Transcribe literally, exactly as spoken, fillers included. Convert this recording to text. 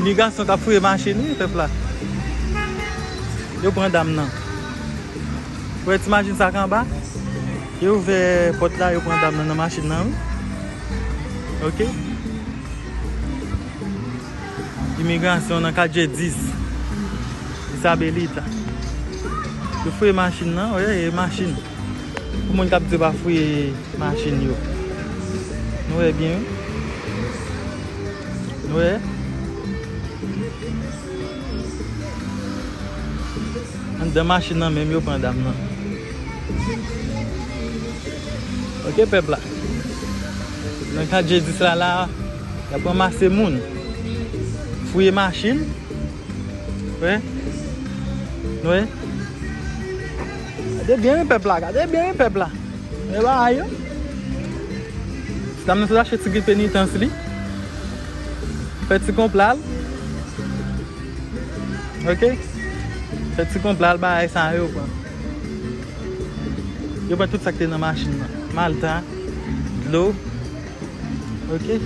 Imigrasyon k ap fouye machin, wi, pèp la. Yo pran dam nan. Ou wè ti machin sa k anba? Yo ouvè pòt la, yo pran dam nan nan machin nan, wi. Oke. Imigrasyon nan katye dis. Isabelita. Yo fouye machin nan, wi, e machin. Pou moun k ap di yo pa fouye machin yo. Nou wè byen, wi. Nou wè? Anndan machin nan menm yo pran dam nan. Oke, pèp la. Nan katye dis la, la, y ap ranmase moun. Fouye machin. Wè? Wè? Gade byen, wi, pèp la. Gade byen, wi, pèp la. Wè bagay yo. Dam nan sot achte ti grenn penitans li. Fè ti konpla l. Oke? Fè ti konpla l, bagay sa yo pran. Yo pran tout sa k te nan machin nan. Malta, dlo. Oke?